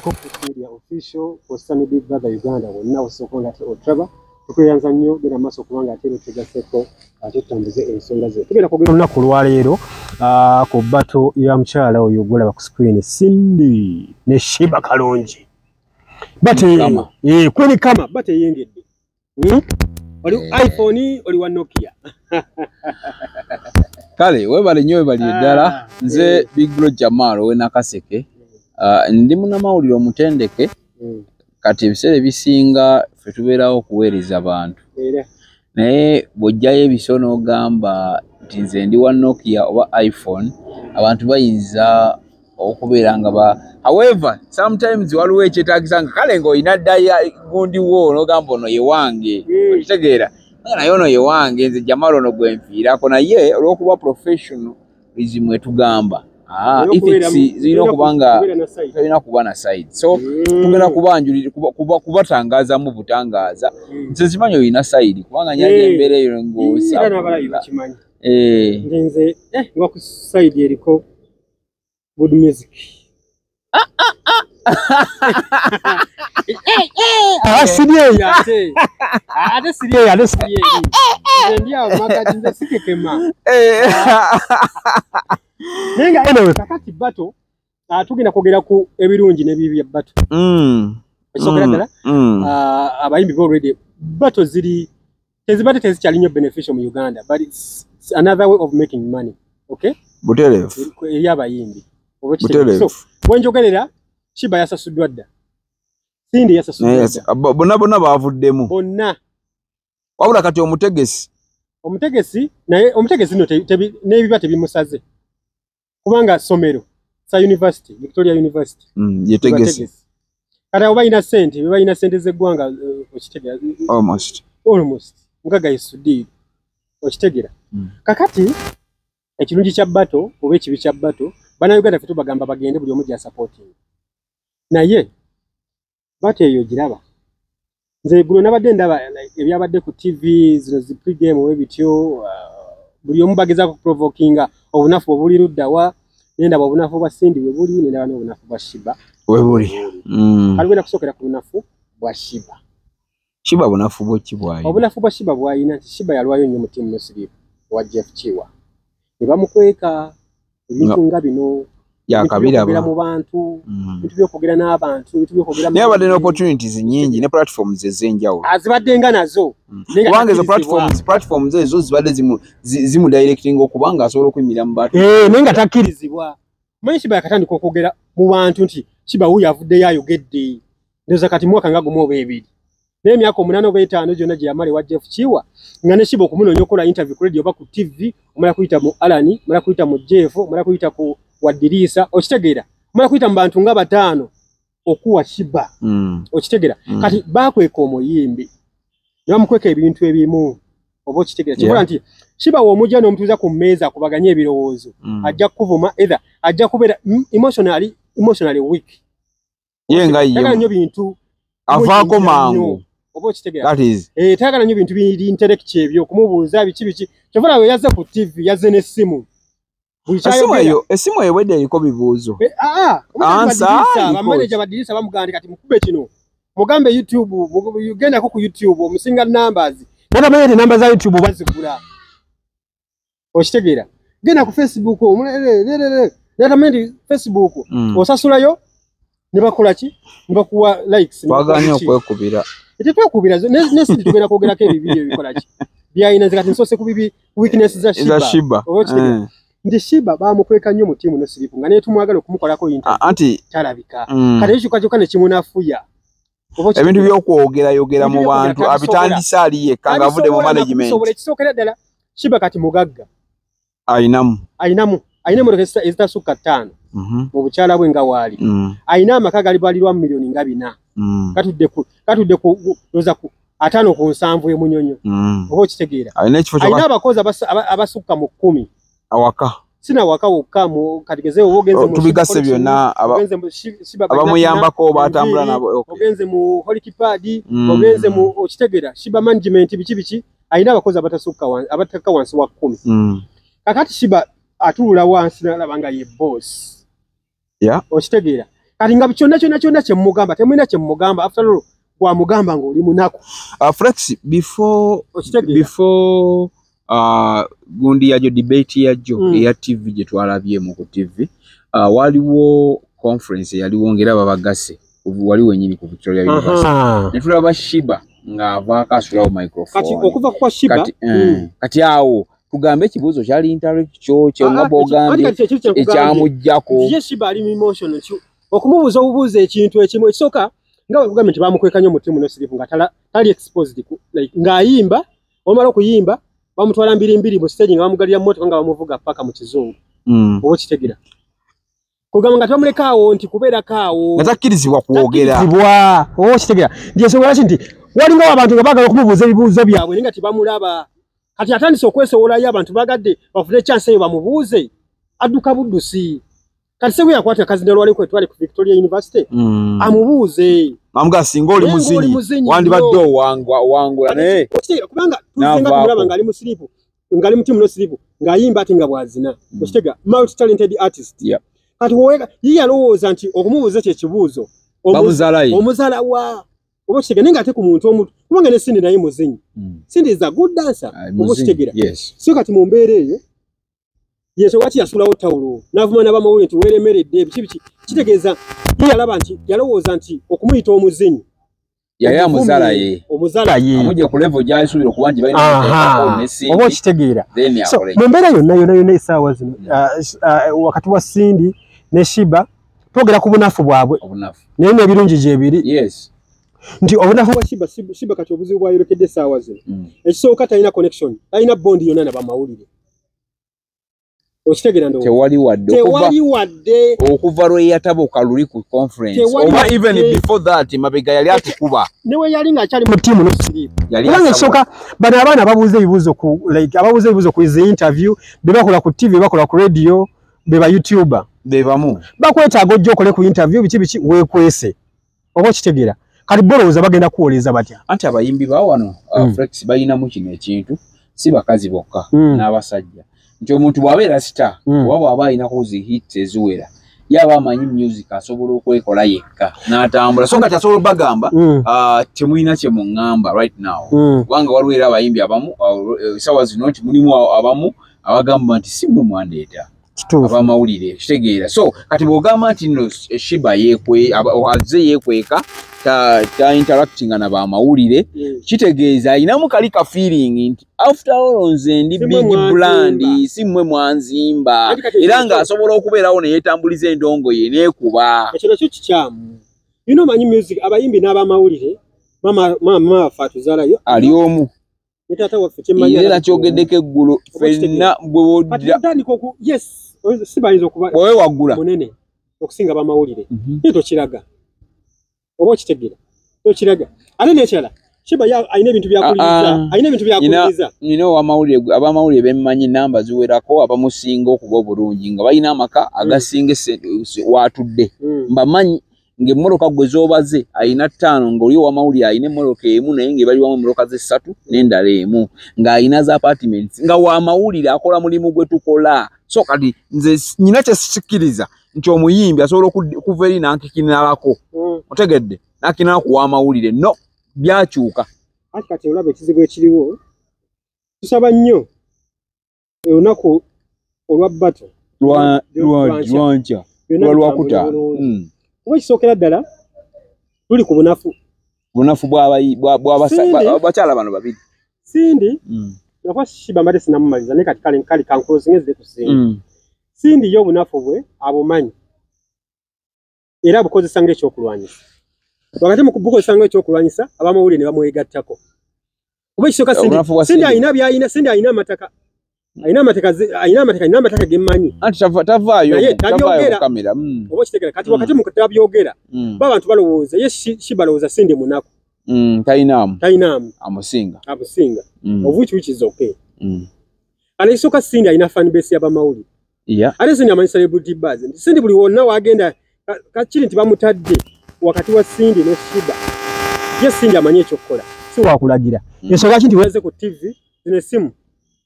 Ku Media Official Osani Big Brother Uganda wonna osobola ate otraba tukweyanza nnyo, genda maaso kubanga ate tugaseko ate tutambuze ensonga ze. Tugenda kwogera olunaku olwaleero ku battle ya mukyala oyo gwolaba ku screen, Cindy ne Sheebah Kalungi. Battle Queen Kama, battle eyengedde. Oli iPhone, oli wa Nokia? Kale webale nnyo, webalire ddala. Nze Big Bro Jamal ow'e Nakaseke. Ndi munnamawulire omutendeke. Kati ebiseera ebisinga ffe tubeerawo okuweereza bantu, naye bw'ojjayo ebiso n'ogamba nti nze ndi wa Nokia oba iPhone, abantu bayinza okubeera nga ba, however, sometimes waliwo ekyetaagisa nga kale ng'olina ddaya gundi wo n'ogamba ono ye wange. Okitegeera nga naye ono ye wange, nze Jamal ono gwe nfiirako, naye olw'okuba professionalism etugamba ethics zirina okuba nga tolina kuba na side, so tugenda kubanjulira kubatangaazamu butangaaza. Nze simanyi olina side kubanga nyaja embeera eyo ng'osa nze ngwa ku side eriko good music. Siri eyo ate siri eyo ate siri eyo nze ndi awo makati, nze sikekema. Naye nga anyway, kakati battle tugenda kwogera ku ebirungi n'ebibi bya battle. Ekisookera ddala, abayimbi already battle ziri tezibadde tezikyali nnyo beneficial mu Uganda, but it's another way of making money, okay? Butereevu. Eri abayimbi. So wenjogerera Sheebah yasasuddwa dda, Cindy yasasuddwa dda, bonna bonna bavuddemu bonna. Wabula kati omutegesi naye omutegesi no n'ebiba tebimusaze kubanga ssomero sa university, Victoria University yetegesi. Kati abo balina ssente, balina ssente z'eggwanga, okitegera? Almost. Mugaga yesudiiro, okitegera? Kakati ekirungi kya battle oba ekibi kya battle, Bannayuganda ffe tubagamba bagende buli omu gy'asupporting, naye battle eyo giraba nze eggulo nabadde ndaba ebyabadde ku TV zino zi pregame oba ebityo, buli omu bagezaako kuprovokinga obunafu obuli luddawa. Nendaba obunafu bwa Cindy we buli, nendaba n'obunafu bwa Sheebah we buli. Kale genda kusookera ku bunafu bwa Sheebah. Sheebah bunafu bwo ki bw'alina? Obunafu bwa Sheebah bw'alina nti Sheebah yalwayo nnyo mu Team No Sleep owa Jeff Kiwa ne bamukweka ebintu nga bino yakabiraba mu bantu, ebintu by'okwogera n'abantu, ebintu by'okwogera. Naye abadde ne opportunities nnyingi ne platforms ez'enjawulo. Azibadde nga nazo. Kubanga ezo platforms ezo zibadde zimu directing okuba nga asobola okuyimirira mu bantu. Naye nga takkirizibwa. Manyi Sheebah yakatandika okwogera mu bantu nti Sheebah wuuyo avuddeyo ayogedde, ndowooza kati mwaka nga 1 oba 2, naye emyaka 8 oba 5 gyonna gye yamala ewa Jeff Kiwa nga ne Sheebah okumunoonya okukola interview ku radio oba ku TV, omala kuyita mu Alan, omala kuyita mu Jeff, omala kuyita ku Wadiriisa, okitegeera? Omala kuyita mu bantu nga bataano okuwa Sheebah. Okitegeera? Kati bakweka omuyimbi ne bamukweka ebintu ebimu, oba okitegeera? Kikola nti Sheebah w'omujja n'omutuuza ku mmeeza akubaganye ebirowoozo, ajja kukuvuma, either ajja kubeera emotionally weak. Ye nga tayagala ye nnyo bintu avaako mangu. Oba okitegeera? That is Tayagala nnyo bintu biri intellectual ebyo okumubuuza biki biki. Kyova olaba yazze ku TV yazze n'essimu. Buli Essimu kyayogera eyo, essimu eyo bwedda eriko bibuuzo. Answer, eriko. Bamaneja badirisa bamugamba nti kati mukube kino, mugambe YouTube, gendako ku YouTube omusinga numbers, natamanya nti namba za YouTube bazigula, okitegeera? Genda ku Facebook, natamanya nti Facebook osasulayo ne bakola ki, ne bakuwa likes, ne bakuwa Twaganye biki. okwekubira. Tetwekubira ne Cindy tugenda kwogerako ebibi ebikola ki byayina. Nze kati nsoose ku bibi, weakness za eza Sheebah. Sheebah. Oba okitegeera? Nti Sheebah bamukweka nnyo mu Team No Sleep nga naye tumwagala okumukolako interview Anti talabika. Kati ekyo kyokka ne kimunafuya. Oba okitegeera? Ebintu by'okwogerayogera mu Ebintu by'okwogera bantu tabisobola. abitandise ali yekka ng'avudde mu Tabisobola management. nakubisobola. Ekisookera ddala, Sheebah kati mugagga. Ayinamu. Ayinamu, ayina emotoka ezitasukka ttaano mu bukyala bwe nga waali. Ayina amaka galibalirwa mu miliyoni nga 400. Katudde ku ndowooza ku 50 ku 70 emunyonyo. Oba okitegeera? Alina ekifo Alina kyokka abakozi abasukka mu 10. Awaka. Sina waka wokka, mu katigeze oba ogenze Oh, mu tubigasse Shiba Collection, byonna ogenze mu Shiba abamuyambako batambula Enviiri, nabo, okay. ogenze mu Holikipad, ogenze mu, okitegeera, Sheebah management biki biki, alina abakozi abatakka wansi wa 10. Kakati Sheebah atuula wansi nalaba nga ye boss. Okitegeera? Kati nga kyonna kyonna kyonna kye mugamba temulina kye mugamba, after all gwamugamba ng'oli munaku. Flex, before gundi yajo debate yajo eya TV gye twalabyemu ku TV, waliwo conference yaliwo ng'era babagase wali wenyini ku Victoria University. Ne tulaba Sheebah ng'avaako asulawo microphone. Kati okuva kwa Sheebah kati awo tugambe ekibuuzo kyali intellectual kye nga bw'ogambye ekyamuggyako. Ye Sheebah ali emotional okumubuuza obubuuza ekintu ekimu ekisooka nga bwe nti bamukweka nnyo mu Team No Sleep nga tali exposed like ng'ayimba, omala okuyimba bamutwala mbiri mbiri mu stage nga bamugalira mmotoka nga bamuvuga paka mu kizungu. Oba okitegeera kugamba nga tebamulekaawo nti kubeerako awo nga takkirizibwa kwogera. Oba okitegeera nti ensonga lwaki nti walingawo abantu nga baagala okumubuuza ebibuuzo byabwe naye nga tebamulaba. Kati atandise okwesowolayo abantu bagadde bafune chance eyo bamubuuze, adduka buddusi. Kati se yakwata akazinda lwali kwetwale ku Victoria University amubuuze amuga singa oli muzinyi wandibadde owangula naye kubanga tuzinga kumulaba ng'ali mu sleep, ng'ali mu Team No Sleep ng'ayimba ate nga bw'azina. Okitegeera multi talented artist. Kati ye yalowooza nti okumubuuza kye kibuuzo omuzala wa oba okitegeera, naye ng'ate ku muntu omuntu kubanga ne Cindy naye muzinyi. Cindy is a good dancer. Oba okitegeera. So kati mu mbeera eyo yeso waki yasulawo tawulo n'avuma n'abamawulire nti weeremeredde biki biki, kitegeeza ye yalaba nti yalowooza nti okumuyita omuzinyi yali amuzala ye amujja ku level gy'asuubira okuba nti balina oba okitegeera. So mu mbeera yonna yonna yonna essaawa zino wakati wa Cindy ne Sheebah twogera ku bunafu bwabwe naye n'ebirungi gyebiri. Nti obunafu bwa Sheebah, Sheebah kati obuzibu bwayolekedde essaawa zino ekisooka talina connection, talina bondi yonna na bamawulire. Okitegeera ndowooza tewali wadde okuva lwe yatabuka luli ku conference oba even before that mabega yali atukuba ne we yali ng'akyali mu Team No Sleep. Kubanga ekisooka bano abaana babuuza ebibuuzo ku like ababuuza ebibuuzo ku zi interview be bakola ku TV, bakola ku radio, be ba YouTuber be bamu bakwetaaga ojja okole ku interview biki biki weekwese. Oba okitegeera kati bolowooza bagenda kuwoleza batya? Anti abayimbi ba wano Flex balinamu kino ekintu si bakazi bokka n'abasajja nti omuntu bw'abeera star oba bw'aba alinako zi hits eziwera yaba amanyi music asobola okwekola yekka n'atambula. So kati asobola bagamba temulina kye muŋŋamba right now kubanga waliwo era abayimbi abamu essaawa zino nti mulimu abamu abagamba nti si mmwe mwandeeta abamawulire kitegeera. So kati bw'ogamba nti nno Sheebah azze yeekweka ta interactinga na bamawulire kitegeeza ayinamu kali ka feeling nti after all nze ndi big brand si mmwe mwanzimba, era ng'asobola okubeerawo ne yeetambuliza endongo ye neekuba. Ekyo nakyo kikyamu. You know manyi music abayimbi n'abamawulire mama waffe atuzaalayo ali omu ne taata waffe kyemmanyi era nakyogeddeko eggulo ffenna bwe yes si bayinza okuba bwe waggula munene okusinga bamawulire naye tokiraga oba okitegeera tokiraga. Ate n'ekirala Sheebah alina ebintu byakuliriza, alina ebintu byakuliriza. Nina owamawulire abamawulire bemmanyi namba ziwerako abamusinga okuba obulungi nga balina amaka agasinga waatudde mbamanyi ng'emmotoka gwe z'obaze alina 5 ng'oli owamawulire alina emmotoka emu naye ng'ebali wamu emmotoka ze 3 n'endala emu ng'alina za apartments nga wamawulire akola mulimu gwe tukola. So kati nze nina kye sikkiriza nti omuyimbi asobola okuva eri n'ankikinalako otegedde n'akinala ku wamawulire no byakyuka. Ati kati olaba ekizibu ekiriwo tusaba nnyo olunaku olwa battle lwankya lwakutaano kuba ekisookera ddala tuli ku bunafu bw'abakyala bano babiri. Cindy nakuba Sheebah mbadde sinnamumaliza naye kati kale kankulozinge nzire ku Cindy. Cindy ye obunafu bwe abumanyi era abukozesa ng'ekyokulwanyisa. Wakati mu kubukozesa ng'ekyokulwanyisa abamawulire ne bamwegattako. Kuba ekisooka Cindy alina by'alina, Cindy alina amataka alina amataka gemmanyi. Anti tavaayo mu kamera. Oba okitegeera kati wakati mu kutabyogera ba abantu balowooza ye Sheebah alowooza Cindy munaku. Talinaamu amusinga of which is okay. Ate ekisooka Cindy alina fan base y'abamawulire. Ate Cindy amanyi celebrity buzz. Cindy buli wonna wagenda kakiri nti bamutadde wakati wa Cindy ne Sheebah. Ye Cindy amanyi ekyokukola si wakulagira. Ensonga ki nti weze ku TV zino essimu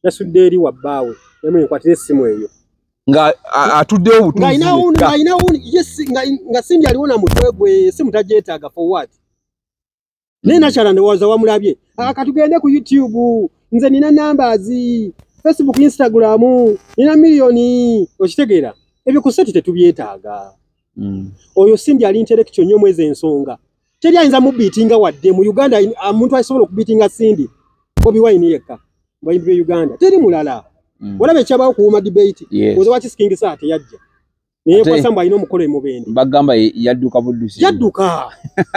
yasudde eri wa bbaawe yamunkwatira essimu eyo. Nga atuddewo butuuzi. Nga Cindy aliwo na mutwe gwe simu tagyetaaga for what? Naye nakyala ndowooza wamulabye. Katugende ku YouTube, nze nina numbers, Facebook, Instagram, nina miliyoni, okitegeera. Ebyo ku set tetubyetaaga. Oyo Cindy ali intellectual nnyo mwezi ensonga. Teri ayinza mubiitinga wadde mu Uganda, omuntu asobola okubiitinga Cindy Bobi Wine yekka mu bayimbi b'e Uganda. Teri mulala. Olaba ekyabaawo ku Wuma debate, oza waki King Saha teyajja. Naye kwasa mbu alina omukolo e Mubende. Bagamba yadduka buddusi. Yadduka.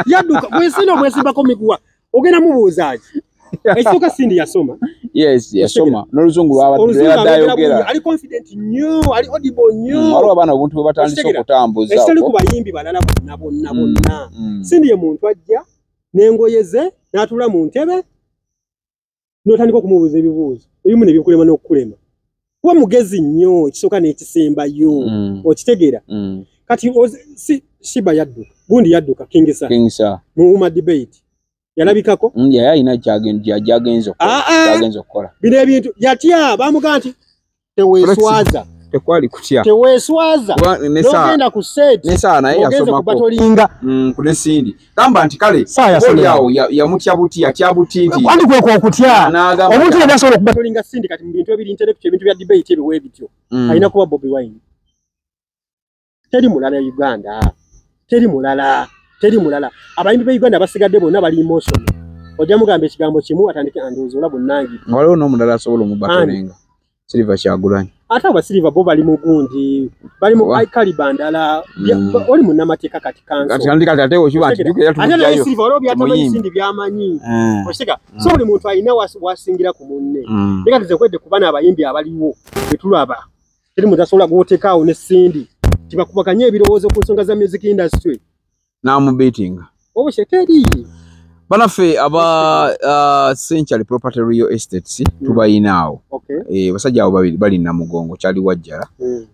Yadduka. Bwesina obwesimbako miguwa. Ogenda mubuuza ki? Ekisooka Cindy yasoma. Yes, yasoma. N'oluzungu lwabadde ayogera. Ali confident nnyo, ali audible nnyo. Waliwo abaana obuntu bwe batandise okutambuza. Ekitali ku bayimbi balala bonna bonna bonna. Cindy ye muntu ajja n'engoye ze n'atuula mu ntebe n'otandika okumubuuza ebibuuzo. Ebimu ne bikulema n'okukulema. Kuba mugezi nnyo ekisooka n'ekisembayo. Okitegeera. Kati Shiba yadduka. Gundi yadduka King Saha. King Saha. Mu Wuma debate. Yalabikako? Yali alina ky'agenze okukola. Bino ebintu yatya bamugamba nti teweeswaza. Tekwali kutya. Teweeswaza. N'ogenda ku set. Ne Saha naye yasomako. Kubatolinga. Ku ne Cindy. Gamba nti kale oli awo yamutya buti yatya buti nti. Kwandi kwe okutya. Omuntu yenna asobola okubatolinga Cindy kati mu bintu ebiri intellectual ebintu bya debate ebyo weebityo. Alina kuba Bobi Wine. Teri mulala Uganda. Teri mulala. Teri mulala. Abayimbi be Uganda basigadde bonna bali emotional. Ojja mugamba ekigambo kimu atandike andowooza bonnangi. Waliwo n'omulala asobola omubatolinga. Silver Kyagulanyi. Ate aba Silver bo bali mu gundi, bali mu Kaliba ndala, oli munnamateeka kati kanso. Kati ate okiba nti jjukira tumugyayo. Ate naye Silver olwo byatamanyi Cindy by'amanyi. Okitegeera? So buli muntu alina wasingira ku munne. Naye kati nze kuba n'abayimbi abaliwo bwe tulaba. Teri muntu asobola gw'oteekaawo ne Cindy. Tibakubaganye ebirowoozo ku nsonga za music industry. N'amubeatinga. Obushe teri. Banaffe aba Century Property Real Estates tubayinaawo. Basajja abo babiri bali Namugongo kyali Wajjala.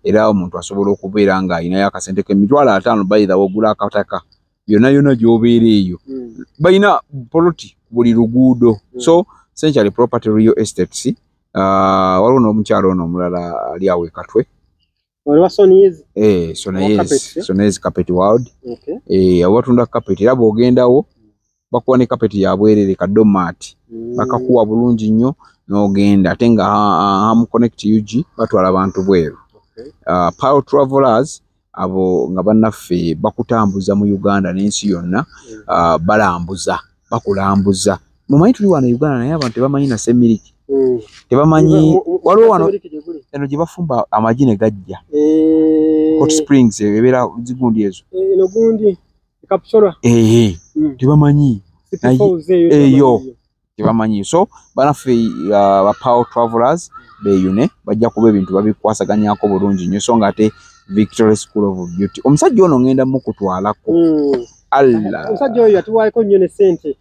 Era omuntu asobola okubeera ng'alinayo akasente k'emitwalo 5 by the way ogula akataka yonna yonna gy'obeera eyo. Balina poloti buli luguudo. So Century Property Real Estates waliwo n'omukyalo ono omulala ali awo e Katwe. Sonese Carpet World. Awo batunda carpet era bw'ogendawo bakuwa ne carpet ya bwerere ka doormat. Bakakuwa bulungi nnyo n'ogenda ate nga Ham Connect UG batwala abantu bweru. Power Travelers abo nga bannaffe bakutambuza mu Uganda n'ensi yonna, balambuza, bakulambuza. Mumanyi tuli wano Uganda naye abantu tebamanyi na Semiliki. Tebamanyi waliwo wano eno gye bafumba amagi ne gajja. Hot Springs ebeera zigundi ezo. Eno gundi Kapchorwa. Tebamanyi. Eyo tebamanyi. So banaffe ba Power Travelers beeyune bajja kuba ebintu babikwasaganyako bulungi nnyo so nga ate Victoria School of Beauty. Omusajja ono ngenda mukutwalako. Allah. Omusajja oyo yatuwaako nnyo ne ssente.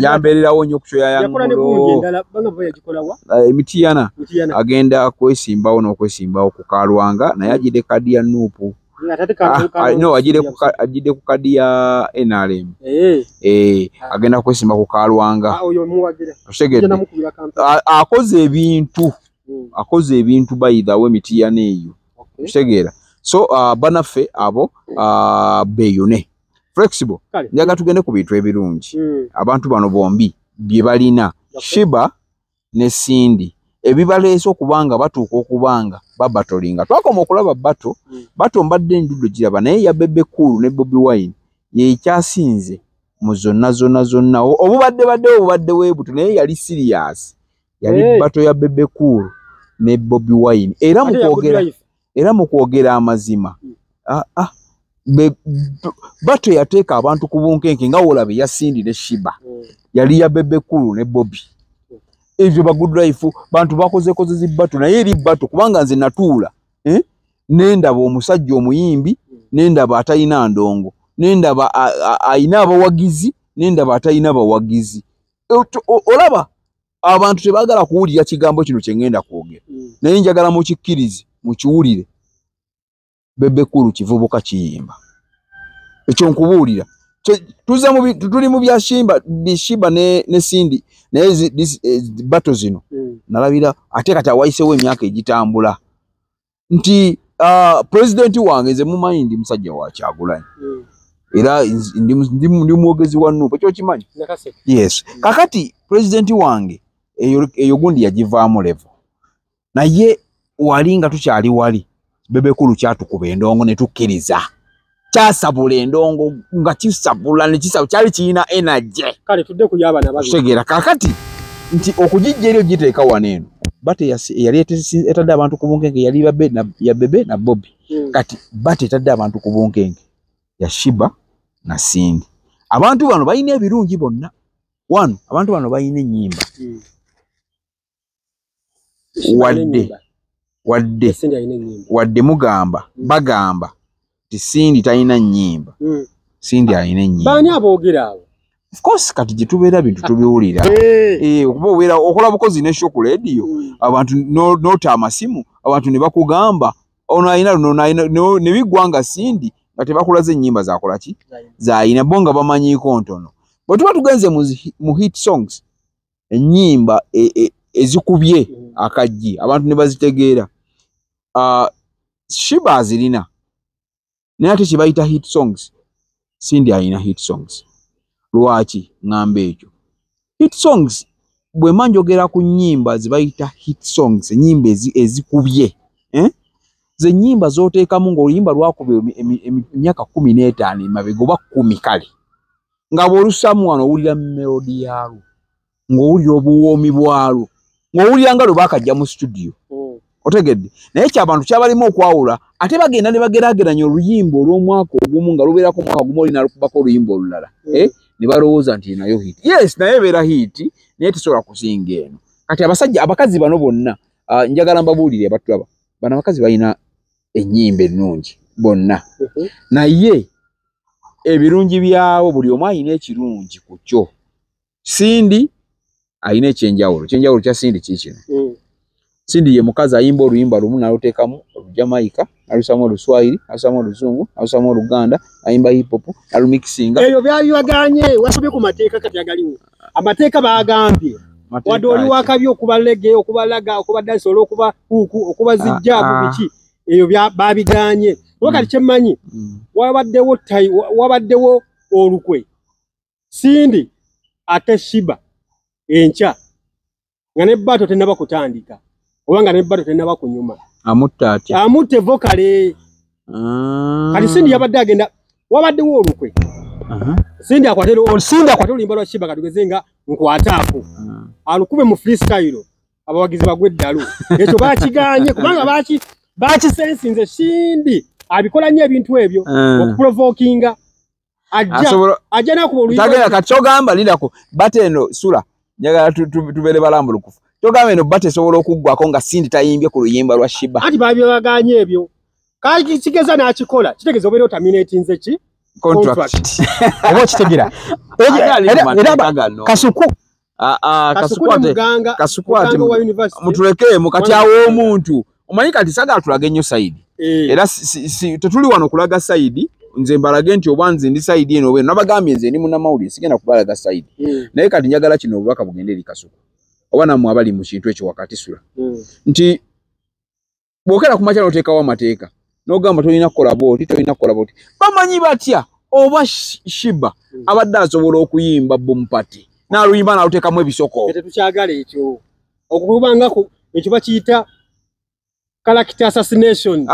Yambeererawo nnyo ku Emitiana agenda kwesimbawo n'okwesimbawo ku Kalwanga naye agidde kadi ya Nuupu. No, agidde ku kadi ya NRM. Agenda kwesimba ku Kalwanga. Akoze ebintu. Akoze ebintu by the way Emitiana eyo. Okitegeera. So banaffe abo beeyune. Flexible. Njaga tugende ku bintu ebirungi. Abantu bano bombi bye balina Shiba ne Cindy ebibaleese okubanga batuuka okubanga babatolinga. Twakoma okulaba bato, bato mbadde nduddo giraba naye ya Bebe Cool ne Bobi Wine yekyasinze mu zonna zonna zonna. Obubadde badde obubadde weebuto naye yali serious. Yali bato ya Bebe Cool ne Bobi Wine. Era mu kwogera amazima. Bato yateeka abantu ku bunkenke nga wolabe ya Cindy ne Shiba. Yali ya Bebe Cool ne Bobi. Ebyo ba Good Life bantu bakozekoze zi bato naye eri bato kubanga nze natuula nendaba omusajja omuyimbi, nendaba atalina ndongo, nendaba ayina abawagizi, nendaba atalina abawagizi. Olaba abantu tebaagala kuwulira kigambo kino kye ngenda kwogera. Naye njagala mukikkirize, mukiwulire. Bebe Cool kivubuka kiyimba. Ekyo nkubuulira. Tuli mu bya Shiba ne Cindy. Naye battle zino nalabira ate kati awayisewo emyaka egitambula nti pulezidenti wange nze mumanyi ndi musajja wa Kyagulanyi. Era ndi mwogezi wa NUP, ekyo kimanyi? Yes. Kakati pulezidenti wange eyo gundi yagivaamu level, naye wali nga tukyali wali Bebe Cool kyatukuba endongo ne tukkiriza, kyasabula endongo nga kisabula ne kisabula, kyali kirina energy. Kale tudde ku y'abaana babiri. Kitegeera kakati nti okugijja eri ogiteeka wano eno battle yali etadde abantu ku bunkenke yali ya Bebe na Bobi. Kati battle etadde abantu ku bunkenke ya Sheebah na Cindy. Abantu bano balina ebirungi bonna. Wano abantu bano balina ennyimba. Wadde mugamba bagamba nti Cindy talina nnyimba. Cindy alina ennyimba. Baani aboogera abo? Of course kati gye tubeera bintu tubiwulira. Okuba obeera okola bukozi ne show ku radio, abantu n'ota amasimu, abantu ne bakugamba ono alina luno alina ne biggwa nga Cindy nga tebakulaze ennyimba zakola ki z'alina, bo nga bamanyiiko ntono. Bwe tuba tugenze mu hit songs, ennyimba ezikubye akajji abantu ne bazitegeera, Sheebah azirina, naye ate kye bayita hit songs, Cindy alina hit songs. Lwaki ŋŋamba ekyo? Hit songs bwe mba njogera ku nnyimba ze bayita hit songs, ennyimba ezikubye, ze nnyimba z'oteekamu ng'oluyimba lwakubye emyaka 15 emabega oba 10 kale, nga bw'olusaamu wano owulira melody yaalwo, ng'owulira obuwoomi bwalwo, ng'owulira nga lwe baakajja mu studio. Otegedde? Naye kyabantu kyabalimu okwawula, ate bagenda ne bageraageranya oluyimba olw'omwaka ogumu nga lubeerako omwaka gumu oli n'alukubako oluyimba olulala, ne balowooza nti nayo hit. Yes, naye ebeera hit, naye tesobola kusinga eno. Kati abasajja abakazi bano bonna, njagala mbabuulire abatulaba, bano abakazi balina ennyimba ennungi bonna, naye ebirungi byabo buli omu alina ekirungi ku kyo. Cindy alina ekyenjawulo, ekyenjawulo kya Cindy kiikino. Cindy ye mukazi ayimba oluyimba lumu n'aluteekamu Olujamaika, n'alusaamu Oluswahili, n'alusaamu Oluzungu, n'alusaamu Oluganda, ayimba hip hop, n'alumikisinga. Ebyo byabibaganye, wasomye ku mateeka kati agaliwo. Amateeka baagambye wadde oli wakabi okuba reggae, okuba ragga, okuba dancehall, okuba huku, okuba zijjaabu biki, ebyo babiganye. Oba kati kyemmanyi, wabaddewo olukwe Cindy ate Sheebah enkya nga ne battle tennaba kutandika, oba nga ne battle tennaba kunyuma. Amutta atya? Amutte vocally. Kati Cindy yabadde agenda, wabaddewo olukwe Cindy akwate oluyimba lwa Sheebah katugeze nga nkwataako, alukube mu freestyle, abawagizi bagwe eddalu. Ekyo bakiganye kubanga bakisensinze. Cindy abikola nnyo ebintu ebyo okuprovokinga, ajja nakuba oluyimba. Kati kyogamba lindako battle eno sula njagala tubeere balambulukufu. Kyogamba eno battle esobola okuggwako nga Cindy tayimbye ku luyimba lwa Sheebah. Anti babyaganye ebyo, kali kigeza n'akikola, kitegeeza obeera oterminatinze ki contract. Oba okitegeera? Era Kasuku Kasuku mutulekeemu kati awo omuntu omanyi kati sagala tulage nnyo side. Era tetuli wano kulaga side, nze mbalage nti oba nze ndi side eno oba eno, nabagambye nze ndi munnamawulire sigenda kubalaga side. Naye kati njagala kino obubaka bugende eri Kasuku oba nammwe abali mu kintu ekyo wakati sula, nti bw'okeera ku makya n'oteekawo amateeka n'ogamba tolina kukola bw'oti, tolina kukola bw'oti, bamanyi batya oba Sheebah abadde asobola okuyimba boom party n'aluyimba n'aluteekamu ebisoko. Tetukyagala ekyo, okubangako ekyo bakiyita character assassination,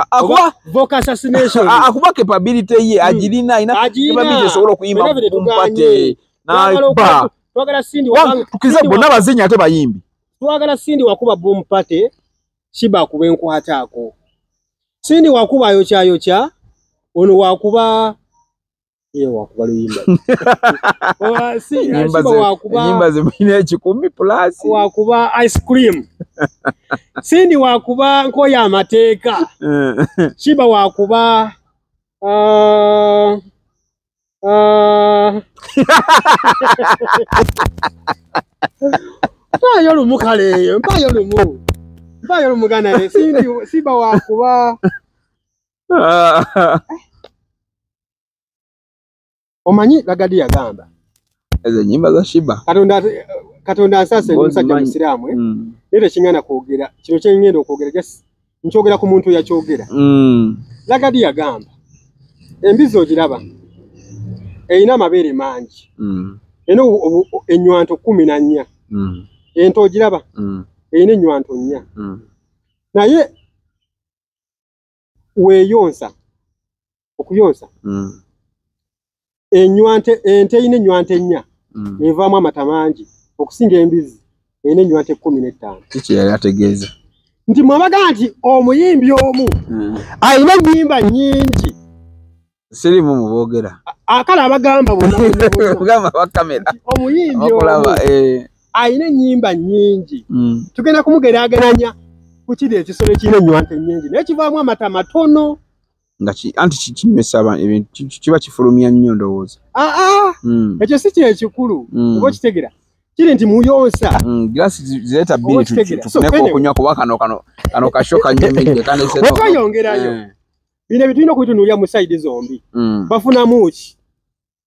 vocal assassination. Akuba capability ye agirina, alina capability esobola okuyimba boom party n'alikuba. Twagala Cindy tukize bonna bazinyi ate bayimbi. Twagala Cindy wakuba boom party, Sheebah akuba enkwataako. Cindy wakuba ayokyayokya, ono wakuba ye wakuba luyimba. Ennyimba ze mulina 1,000 plus. Wakuba ice cream. Cindy wakuba nkoya amateeka. Sheebah wakuba mpaayo lumu kale, mpaayo lumu. Mpaayo lumu gana Cindy Sheebah wakuba omanyi Lagadi yagamba ezo ennyimba za Sheebah. Katonda Katonda ansaase ndi musajja musiraamu, naye tekingana kwogera kino kye ngenda okwogera, just nkyogera ku muntu yakyogera. Ragga Dee yagamba embizzi ogiraba erina amabeere mangi, erina ennywanto 14. Ente ogiraba erina ennywanto 4. Naye weeyonsa okuyonsa ennywanto, ente erina ennywanto 4 evaamu amata mangi okusinga embizzi erina ennywanto 15. Kiki yali ategeeza? Nti mwabaga nti omuyimbi omu alina ennyimba nnyingi. Sirimu muboogera. Akale abagamba bonna Ogamba ba kamera. Omuyimbi omu alina ennyimba nnyingi. Tugenda kumugeraageranya ku kiri ekisolo ekirina ennywanto ennyingi naye kivaamu amata matono. Nga anti kinywesa ebintu kiba kifulumya nnyo ndowooza. Ekyo si kyekikulu, oba okitegera. Kiri nti muyonsa. Gilasi zireeta bbiri tufuneko okunywa kuba kano kasho kanyumidde kanese. Okweyongerayo. Bino ebintu tulina okubitunuulira mu sayidi zombi. Bafunamu ki?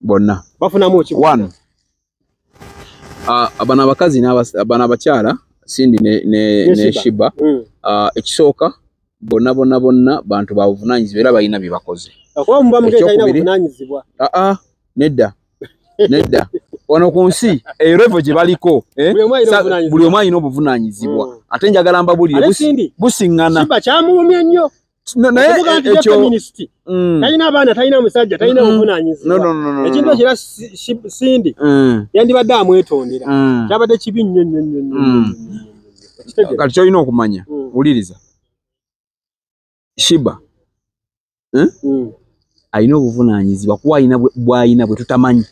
Bonna. Bafunamu ki? One. Bano abakazi bano abakyala Cindy ne Sheebah. Ekisooka bonna bonna bonna bantu ba buvunaanyizibwa era balina bye bakoze. Okuba muba mugenda talina buvunaanyizibwa. Nedda. Nedda. Wano ku nsi eyo level gye baliko, buli omu alina obuvunaanyizibwa. Ate njagala mbabulire busiŋŋana. Sheebah kyamulumye nnyo. Naye ekyo talina abaana, talina musajja, talina buvunaanyizibwa. Ekintu ekyo era Cindy yandibadde amwetondera. Kyabadde kibi nnyo nnyo nnyo nnyo. Kati ky'olina okumanya, wuliriza. Sheebah alina obuvunaanyizibwa kuba alina bw'alina bwe tutamanyi.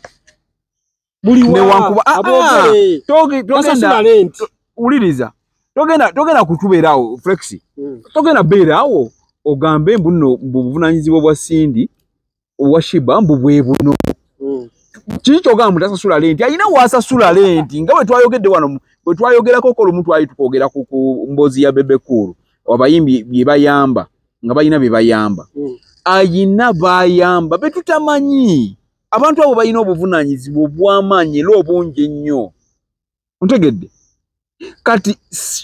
Wuliriza, togenda kutubeeraawo Flexi, togenda beeraawo ogambe mbu nno buvunaanyizibwa bwa Cindy obwa Sheebah mbu bwe buno. Kiki ky'ogamba mbu tasasula lenti? Alina w'asasula lenti nga bwe twayogedde wano, bwe twayogerako ko lumu twali tukwogera ku mboozi ya Bebe Cool, abayimbi bye bayamba nga balina bye bayamba. Ayina bayamba be tutamanyi. Abantu abo balina obuvunaanyizibwa obw'amaanyi era obungi ennyo. Ontegedde? Kati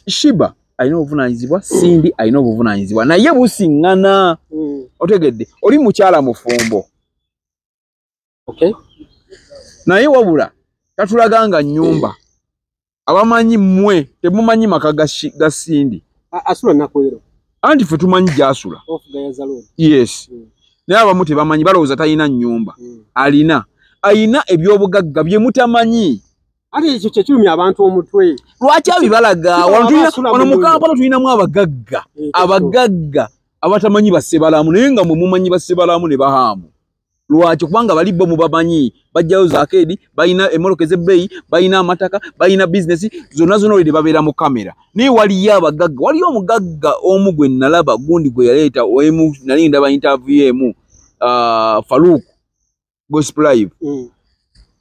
Sheebah alina obuvunaanyizibwa, Cindy alina obuvunaanyizibwa, naye busiŋŋana. Otegedde? Oli mukyala mufumbo. Naye wabula tatulaganga nnyumba. Abamanyi mmwe temumanyi maka ga Cindy. Asula Nakwero. Anti ffe tumanyi gy'asula. Yes. Naye abamu tebamanyi, balowooza talina nnyumba. Alina. Alina ebyobugagga bye mutamanyi. Ate ekyo kye kirumya abantu omutwe. Lwaki abibalaga? Wano mu Kampala tulinamu abagagga. Abagagga abatamanyi bassebalamu, naye nga mwe mumanyi bassebalamu ne bahaamu. Lwaki? Kubanga bali bo mubamanyi. Bajjayo zakeedi, balina emmotoka ez'ebbeeyi, balina amataka, balina bizinesi, zonna zonna olwo babeera mu kamera. Naye waliyo abagagga, waliyo omugagga omu gwe nalaba gundi gwe yaleeta emu, nali ndaba interview emu, Farouk Gospel Live.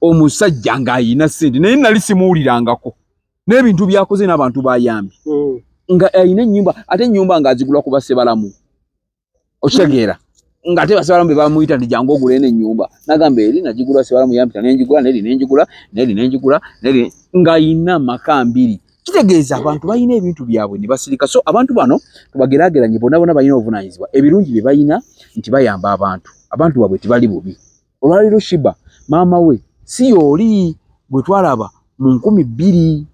Omusajja ng'ayina ssente naye nali simuwulirangako n'ebintu by'akoze n'abantu bayambye. Nga ayina ennyumba, ate ennyumba ng'azigula ku bassebalamu. Okitegeera? Ng'ate bassebalamu be bamuyita nti jangu ogule eno ennyumba. N'agamba eri nagigula Ssebalamu yampita ne njigula, n'eri ne njigula, n'eri ne njigula, n'eri ng'ayina amaka mbiri. Kitegeeza abantu balina ebintu byabwe ne basirika. So abantu bano tubageraageranye bonna bonna balina obuvunaanyizibwa. Ebirungi bye balina nti bayamba abantu. Abantu baabwe tebali bubi. Olwaleero Sheebah maama we si y'oli gwe twalaba mu 2000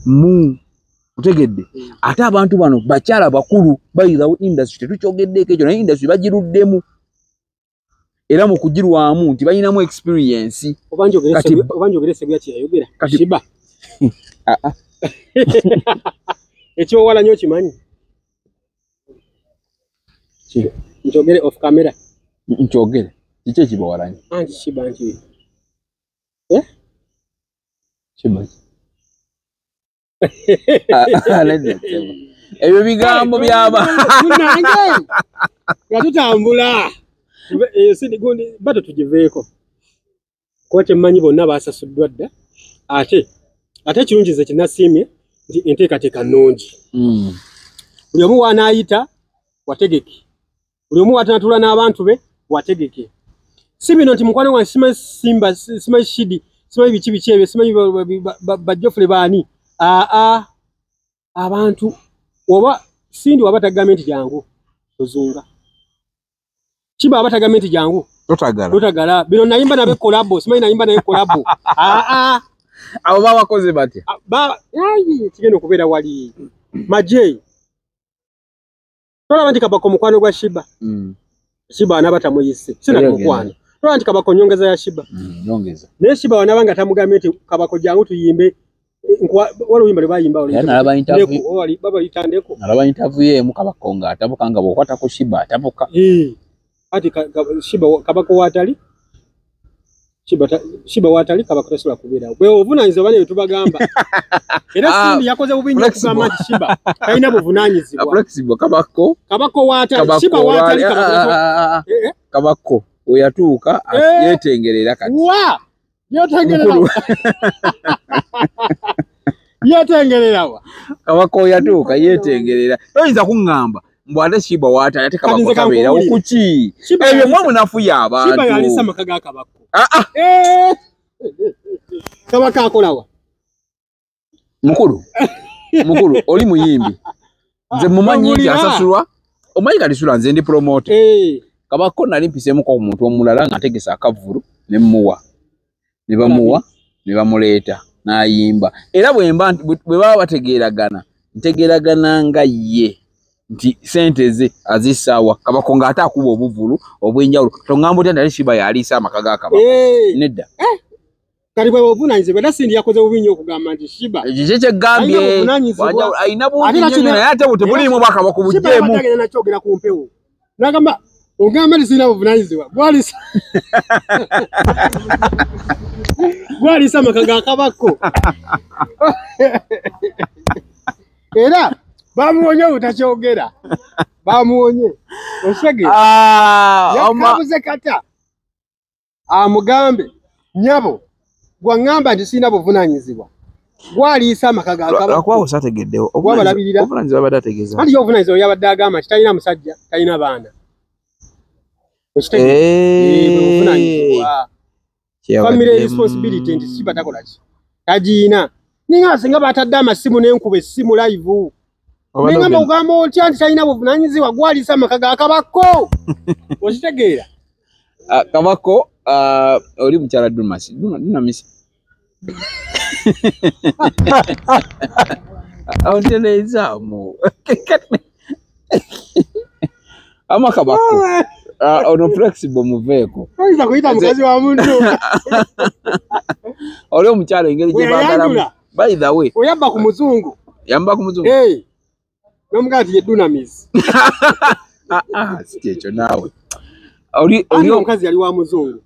mu otegedde. Ate abantu bano bakyala bakulu bayirawo industry, tetukyogeddeeko ekyo, naye industry bagiruddemu era mu kugirwamu nti balinamu experience. Oba njogere Seguya kye yayogera Sheebah. Ekyowala nnyo okimanyi? Nkyogere off camera. Nkyogere. Kiki ekibawalanya? Anti Sheebah nti Sheebah ki? Ebyo bigambo byaba. Munange nga tutambula gundi bato tugiveeko kuba kyemmanyi bonna basasuddwa dda. Ate ekirungi nze kyenasiimye nti enteekateeka nnungi. Buli omu w'anaayita wategeke, buli omu w'atanaatuula n'abantu be wategeke. Si bino nti mukwano gwange simanyi Simba, simanyi Shidi Simanyi biki biki ebyo, simanyi bajjofule baani. Aa, abantu oba Cindy waba tagambye nti jangu tozunga, Kiba aba tagambye nti jangu totagala, totagala. Bino nayimba nabe collabo, simanyi nayimba naye collabo. Aa, abo babakoze batya? Ayi, kigenda okubeera wali maje. Tolaba nti Kabako mukwano gwa Shiba. Shiba anaba tamuyise, sina mukwano. Tolaba nti Kabako nyongeza ya Shiba. Nyongeza. Naye Shiba wanaba nga tamugambye nti Kabako jangu tuyimbe, wali oluyimba lwe bayimba olwo. Nalaba interview. Wali baba yitandeko. Nalaba interview ye mu Kabako nga atabuka nga bw'okwata ku Shiba atabuka. Ati Shiba Kabako watali. Shiba watali Kabako tasobola kubeerawo. Bwe obuvunaanyizibwa bane tubagamba. Era Cindy yakoze bubi nnyo okugamba nti Shiba talina buvunaanyizibwa. Flexible Kabako. Kabako watali, Shiba watali Kabako. Kabako we yatuuka yeetengerera kati. Wa! Yeetengerera. Yeetengerera wa. Kabako yatuuka yeetengerera. Toyinza kuŋŋamba mbu ate Shiba watali ate Kabako tabeerawo kuki? Ebyo mwe munafuya abantu. Shiba yalisa amaka ga Kabako. Kabaka akolawa. Mukulu, mukulu oli muyimbi. Nze mumanyi nti asasulwa. Omanyi kati sula nze ndi promoter. Kabako nali mpiseemuko ku muntu omulala ng'ategesa akavvulu ne mmuwa. Ne bamuwa, ne bamuleeta, n'ayimba. Era bwe mba bwe baba bategeeragana, ntegeeragana nga ye nti sente ze azissaawa. Kabako ng'ate akuba obuvvulu obw'enjawulo. Tongamba otya nti Shiba yaliisa amaka ga Kabako. Nedda. Kati bwe obuvunaanyizibwa, era Cindy yakoze bubi nnyo okugamba nti Shiba ekyo kyeggambye alina bungi nnyo naye ate tebuliimu bwa Kabako buggyemu. Shiba yabadde agenda nakyogera ku mpewo. N'agamba ogamba nti sirina buvunaanyizibwa, gwalisa amaka ga Kabako. Era bamuwonye obutakyogera, bamuwonye. Osege yakabuze kata amugambe nnyabo gwaŋŋamba nti sirina buvunaanyizibwa, gwaliisa amaka ga Kabako. Lwakuba osategeddewo. Gwabalabirira. Obuvunaanyizibwa abadde ategeeza. Anti ye obuvunaanyizibwa yabadde agamba nti talina musajja, talina baana. Obuvunaanyizibwa. Family responsibility nti Shiba takola ki? Tagiina. Ninga singa batadde amasimu n'enkuba essimu live. Ningamba ogamba otya nti talina buvunaanyizibwa, gwaliisa amaka ga Kabako. Okitegeera? Kabako oli mukyala Dumasi. Dunamisi. Onterezaamu. Ama Kabako. Ono flexible muveeko. Oyinza kuyita mukazi wa muntu. Oli omukyala engeri gye baagalamu. By the way. Oyabba ku muzungu. Yamba ku muzungu. N'omugaa nti ye Dunamis. Si kyekyo naawe. Oli omukazi yali wa muzungu.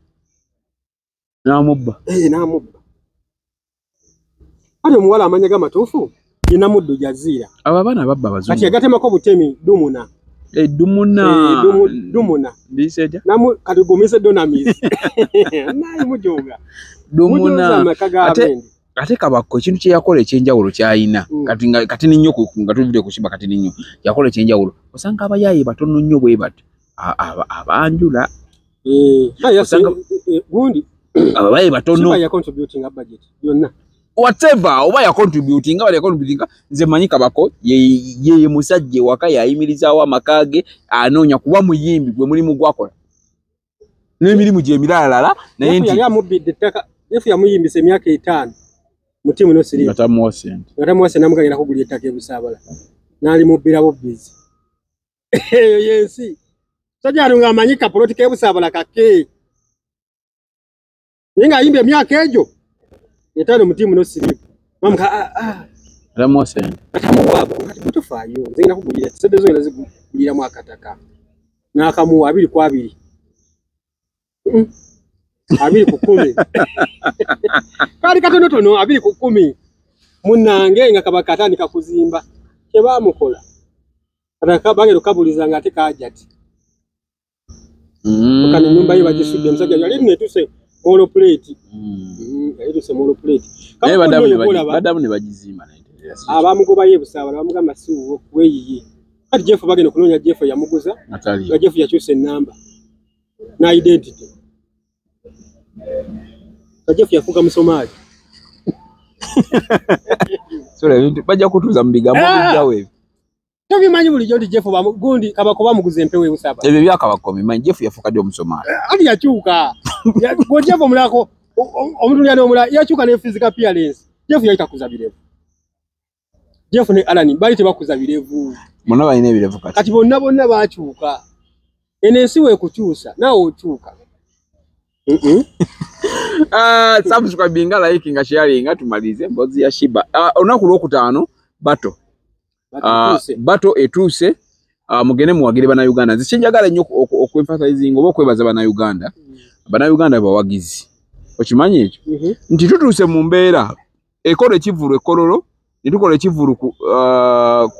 N'amubba. N'amubba. Ate omuwala amanya g'amatuufu ye Namuddu Jaziira. Abo abaana babba abazungu. Kati yagatemako butemi Dumuna. Dumuna. Dumuna. Mbiseja? Kati gumise Dunamis. Naye mujoga. Dumuna. Ate Kabako ekintu kye yakola ekyenjawulo ky'ayina. Kati nnyo nga tuvudde ku Shiba kati nnyo. Yakola ekyenjawulo. Osanga abayaaye batono nnyo bwe bati. Abanjula. Gundi. Ababaye batono. Shiba ya contributing budget yonna. Whatever oba ya contributing nga bali contributing nze manyi Kabako ye musajja waka yayimirizaawo amaka ge anoonya kuba muyimbi gwe mulimu gwakola. N'emirimu gye emiralala naye nti yali amubbidde ettaka. Yefu yamuyimbisa emyaka 5 mu ttiimu no siriimu. Nga tamuwa ssente. Nga tamuwa ssente n'amugamba kugula ettaka e Busaabala. N'alimubbira bubbizi. Eyo y'ensi. Musajja wano ng'amanyi kapoloti k'e Busaabala kake. Naye ng'ayimbye emyaka egyo 5 mu ttiimu no siriimu. Bamuka Tamuwa ssente. Tamuwa kati butofaayo. Nze ngenda kugulira ssente zo ngenda ziguliramu akataka. N'akamuwa 2 ku 2. 2 ku 10. Kali katonotono 2 ku 10. Munnange nga Kabaka atandika kuzimba. Kye baamukola. Bagenda okukabuuliza nga ate kaajati. Kano ennyumba ye bagisudde omusajja yali nno etuuse molo plate. Yali molo plate. Naye baddamu ne bagizimba naye. Abamugobayo e Busaabala bamugamba si wuwo weeyiye. Kati Jeff bagenda okunoonya Jeff yamuguza nga Jeff yakyusa ennamba na identity. Jeff yafuuka Musomaali. Sura ebintu bajja kutuuza mu bigambo bijjawo ebyo. Tobimanyi bulijjo nti Jeff gundi Kabako bamuguza empewo ebusaba. Ebyo bya Kabako bimanyi Jeff yafuuka ddi Omusomaali. Ani yakyuka. Gwe Jeff omulako omuntu n'omulala yakyuka ne physical appearance. Jeff yali takuza birevu. Jeff ne Alan bali tebakuza birevu. Bonna balina ebirevu kati. Kati bonna bonna baakyuka. Eno ensi weekukyusa naawe okyuka. Subscribe nga like nga sharing nga tumalize emboozi ya Sheebah. Olunaku lwokutaano bato. Bato etuuse mugende muwagire bannayuganda. Nze kyenjagala ennyo okwemphasizing oba okwebaza bannayuganda. Bannayuganda bawagizi. Okimanyi ekyo? Nti tutuuse mu mbeera ekola ekivvulu e Kololo, ne tukola ekivvulu ku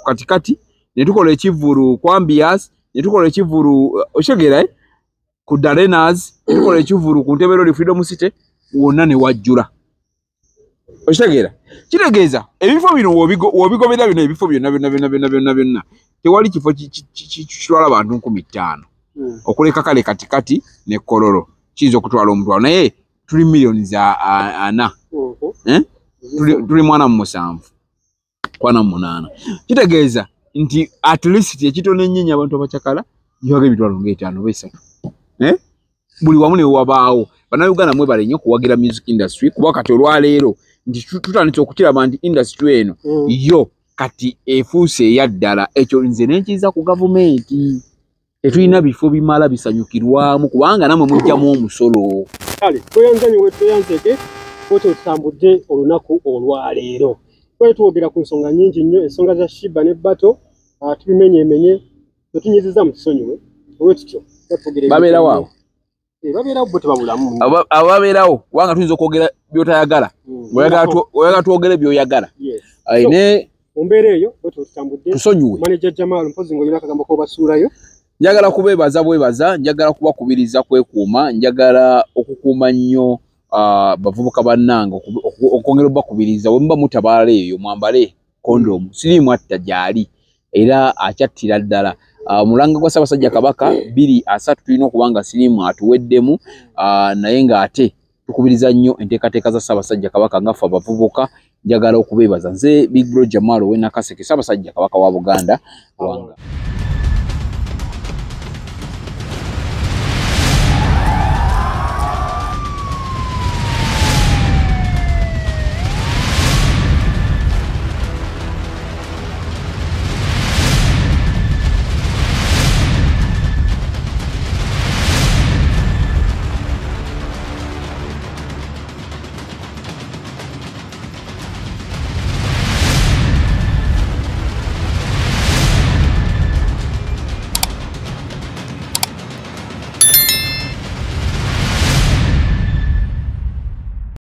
katikati, ne tukola ekivvulu ku Ambias, ne tukola ekivvulu okitegeera ku Darenas, ne tukola ekivvulu ku Ntebe Road Freedom City, wonna ne wajjula. Okitegeera? Kitegeeza ebifo bino w'obigobera bino ebifo byonna byonna byonna byonna byonna byonna tewali kifo kitwala bantu 5,000 okuleka kale katikati ne Kololo kiyinza okutwala omutwalo, naye tuli miliyoni za 4 tuli 47 48. Kitegeeza nti at least ekitono ennyo abantu abakyakala gibaga emitwalo nga 5 oba 3 buli wamu ne wabaawo. Bannayuganda mwebale nnyo kuwagira music industry, kuba kati olwaleero nti tutandise okukiraba nti industry eno yo kati efuuse eya ddala. Ekyo nze nenkiza ku gavumenti, tetulina bifo bimala bisanyukirwamu kubanga namwe mujjamu omusolo. Kale tweyanzanyiwe tweyanzeke otyo tutambudde olunaku olwaleero. Twali twogera ku nsonga nnyingi nnyo, ensonga za Sheebah ne Bato tubimenyeemenye, tetunyiziza mu kisonyiwe olwekityo babeerawo awo. Babeerawo bo tebabulamu. Ababeerawo kubanga tuyinza okwogera by'otayagala, oyagala twogere by'oyagala. Mu mbeera eyo bwetyo tutambudde. Tusonyiwe. Manager Jamal, mpozi ng'olina akagambo k'obasuulayo. Njagala kubeebaza bwebaza, njagala kubakubiriza kwekuuma, njagala okukuuma nnyo bavubuka bannange, okwongera obbakubiriza bwe muba mutabaala eyo mwambale kondomu. Siriimu atta gy'ali era akyattira ddala. Omulanga gwa Ssaabasajja Kabaka 2030 tulina okuba nga siriimu atuweddemu, naye ng'ate tukubiriza nnyo enteekateeka za Ssaabasajja Kabaka nga ffe abavubuka. Njagala okubeebaza nze Big Bro Jamal ow'e Nakaseke, Ssaabasajja Kabaka wa Buganda wanga.